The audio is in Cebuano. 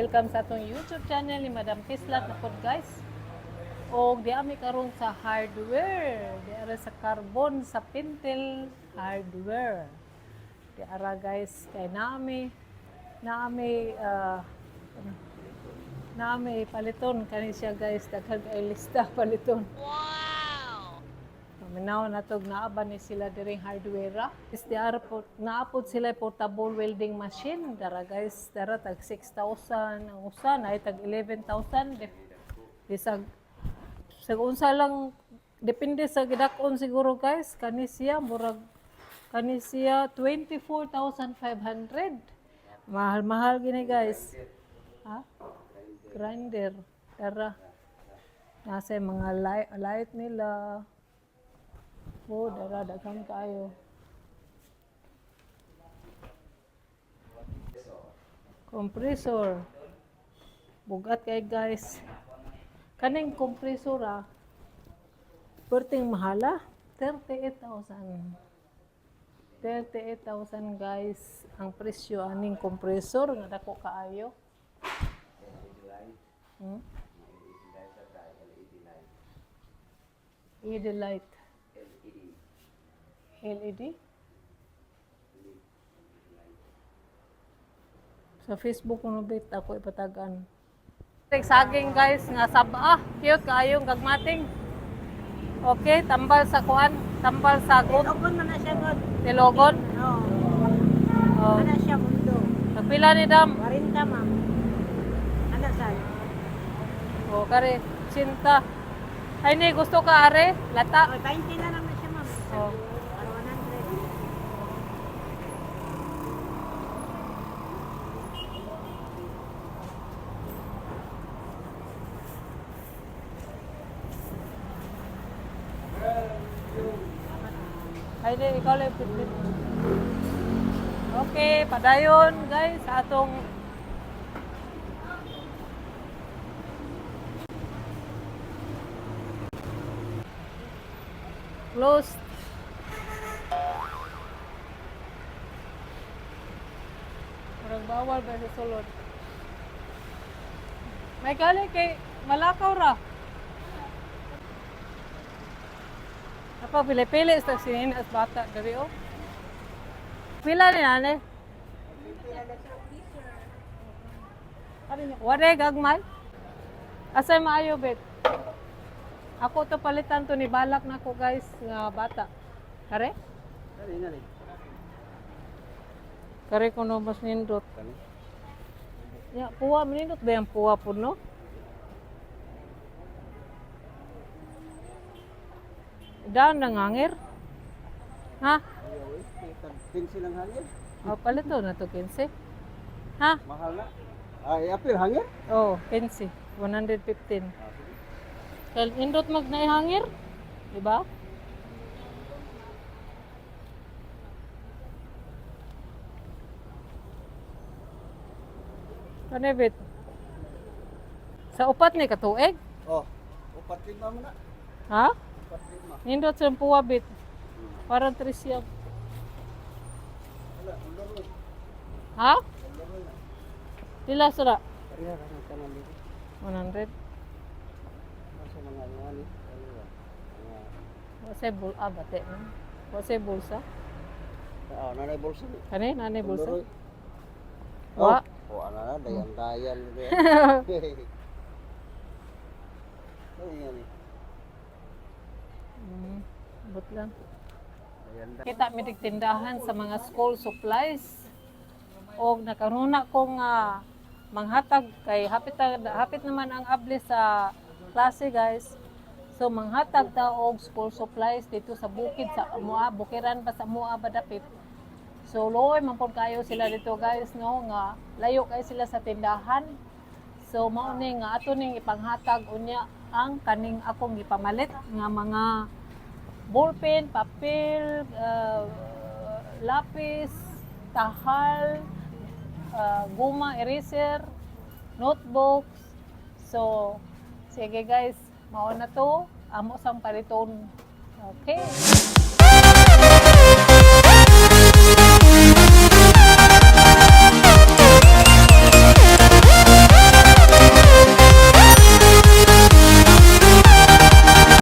Welcome sa atong YouTube channel ni Madam Kislat na pod, guys. Og di ami karon sa hardware, di ara sa Carbon sa Pintel Hardware. Di ara, guys, kay naami naami naami paliton kani siya, guys, daghan kay lista paliton. Paminaw na tog naa ba ni sila diring hardware. Is di ara po naapod sila portable welding machine dara, guys, dara tag 6,000 ang usa, na tag 11,000, bisag sa unsa lang, depende sa gidak-on siguro, guys. Kani siya murag kani siya 24,500. Mahal-mahal gini, guys. Ha? Grinder. Tara. Nasa mga light nila. Oh, dara daghan kaayo. Compressor. Bugat kay, guys. Kaning compressor ah. Perting mahala. 38,000. 38,000, guys, ang presyo aning compressor nga dako kaayo. LED light. LED? Sa Facebook ko bit ako ipatagan. Saging, guys, nga saba. Cute kaayong gagmating. Okay, tambal sa kuan, tambal sa gut, Tilogon man na siya god. Tilogon. Oo. Oh. Ana siya mundo. Nagpila ni dam? 40, ma'am. Ana sa. Oh, kare, cinta. Ay ni gusto ka are, lata. Oh, 20 na lang na siya, ma'am. Oh. Para 100. Ay di, ikaw lang pitpit. Okay, padayon, guys, sa atong closed. Murag bawal ba sa sulod? May gali kay malakaw ra. Apa pili-pili sa sinin as bata diri oh. Pila ni nane? Wala gagmay. Asay maayo bet? Ako to palitan to ni balak na ko, guys, nga bata. Kare? Kare kuno mas nindot. Ya, puwa nindot ba yung puwa po, no? Daan na ngangir. Ha? 15 lang hangir. Oh, palito na to 15. Ha? Mahal na. Ay, apil hangir? Oh, 15. 115. Kaya indot mag naihangir, di ba? Kanibit. Sa upat ni katuig? Oh, 45 mo na. Ha? 45. Nindot sa puwa bit. Parang trisya. Wala, uloro. Ha? Uloro na. Pila sura? Pareha ka ng tanan dito. 100. Asa mga ano ani? Ano ba? Mga Wasa bul ah, bate. Wasa bulsa. Ah, nanay bulsa ni. Kani nanay bulsa. Uloro. Wa. Oh, ano na, dayan-dayan. Ano yan eh? But lang. Dayan. Kita mi tindahan sa mga school supplies. Og nakaruna ko nga manghatag kay hapit hapit naman ang abli sa klase, guys. So manghatag ta og school supplies dito sa bukid sa Mua, bukiran pa sa Mua ba dapit. So luoy man pud kayo sila dito, guys, no, nga layo kay sila sa tindahan. So mao ni nga ato ning ipanghatag unya ang kaning akong gipamalit nga mga ballpen, papel, lapis, tahal, guma, eraser, notebooks. So, sige guys, mao na to. Amo sang paliton. Okay.